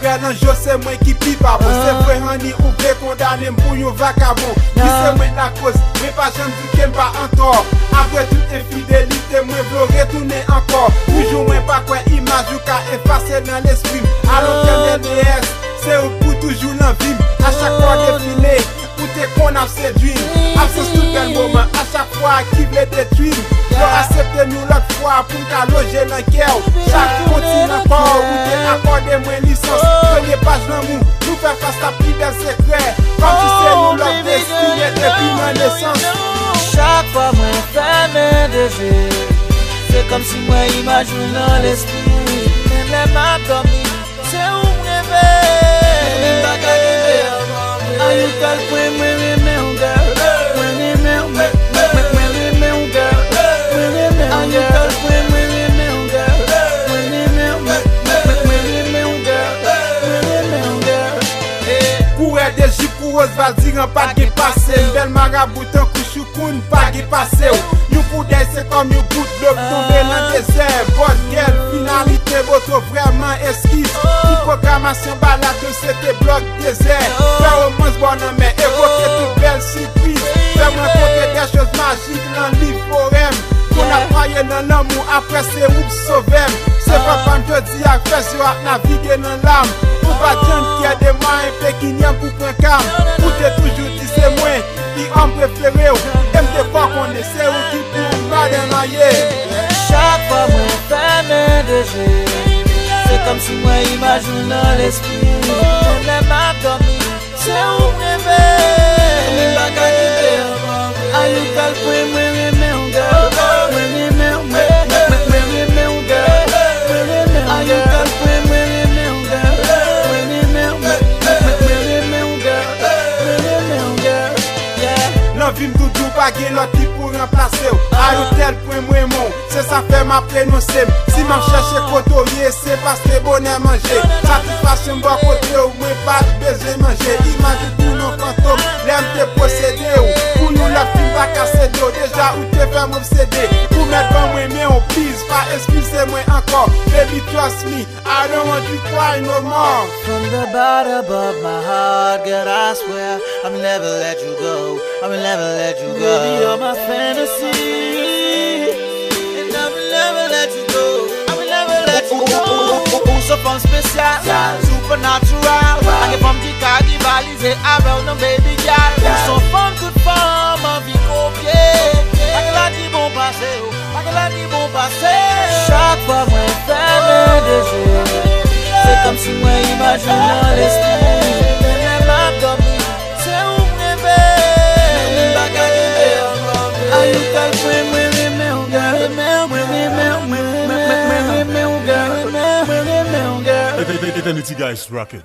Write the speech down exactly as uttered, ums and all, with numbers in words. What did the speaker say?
Rèl anjo se mwen ki pi pa bon. Se vre, honey, ou vle kondane m pou yon vakabon. Wi, se mwen lakoz, men pa janm di ke m pa antò. Apre tout enfidelite, mwen vle w retounen ankò. Toujou mwen pa kwè imaj ou ka efase nan lespri m. Alon kè m L D S, se ou k pou toujou nan vi m. A chak fwa w defile, ou te konn ap sedui m. Absans tout bèl moman, a chak fwa ki vle detwi m. Yo aksepte m yon lòt fwa pou m ka loje nan kè w. Chak kontinan kò w, ou te akòde mwen lisans. Premye paj lanmou, nou fè fas a pi bèl sekrè. Kòmsi se yon lòt destine depi nan nesans. Chak fwa mwen fèmen de je, se kòmsi m wè imaj ou nan lespri. Menm lè m ap dòmi, se ou m reve. Mwen pa ka kenbe anvan vre. Are you girlfriend, mwen renmen w, girl. Mwen renmen w, mwen, mwen, mwen, mwen renmen w, girl. Mwen renmen w, girl. Are you girlfriend, mwen renmen w, girl. Mwen renmen w, mwen, mwen, mwen renmen w, girl. Mwen renmen w, girl. Kourè de jip kou Osval Diran pa gen pase m. Bèl marabou tankou Chou Koun pa gen pase w. Yon koudèy se kòm yon gout dlo k tonbe nan dezè. Bòdèl, finalite, boto vrèman eskiz. Pou pwogramasyon balad nou se te blòk dezè. Fè womans bò nan mè, evoke tout bèl sipriz. Fè m rankontre dè choz majik nan liv powèm. Pou n ap maye nan lanmou, apre se ou k sove m. Se papa m jodi a k fè zye w ap navige nan lam. Ou pa t janm fyè de mwa, enpe ki nyan pou pran ka m. Ou te toujou di se mwen ki òm prefere w. E m te fè w konnen se ou ki pou madanm an ye. Chak fwa mwen fèmen de je, se kòmsi m wè imaj ou nan lespri. Menm lè m ap dòmi, se ou m reve. Mwen pa ka kenbe anvan vre. Are you girlfriend, mwen renmen w, girl. Mwen renmen w, mwen, mwen, mwen renmen w, girl. Mwen renmen w, girl. Are you girlfriend, mwen renmen w, girl. Mwen renmen w, mwen, mwen, mwen renmen w, girl. Mwen renmen w, girl. Yeah. Nan vi m doudou pa gen lòt ki pou ranplase w. A yon tèl pwen mwen renmen w. Se sa fè m ap renonse m. Si m ap chèche kote w ye, se paske bonè manje. Satisfaksyon m bò kote w, mwen pa t bezwen manje. Imaj ou tounen yon fantom lè m te posede w. Pou yon lòt fi m pa ka sede w. Deja ou te fè m obsede. Ou mèt ban mwen men w, please, pa eskize mwen ankò. Baby, trust me, I don't want you cry no more. From the bottom of my heart, girl, I swear I will never let you go. I will never let you go. Baby, you're my fantasy, and I will never let you go. I will never let you go. Ou, ou, ou, ou, ou se yon fanm espesyal, supernatural. Pa gen fanm ki ka rivalize avè w, non, baby girl. Ou se yon fanm tout fanm anvi kopye. Pa gen lòt ki bon pase w. Pa gen lòt ki bon pase. Chak fwa mwen fèmen de je, se kòmsi m wè imaj ou nan lespri. Menm lè m ap dòmi, se ou m reve. Mwen pa ka kenbe anvan vre. Are you girlfriend, mwen renmen w, girl. Mwen renmen w, mwen, mwen, mwen, mwen renmen w, girl. Mwen renmen w, girl. Eternity Guys Rocket.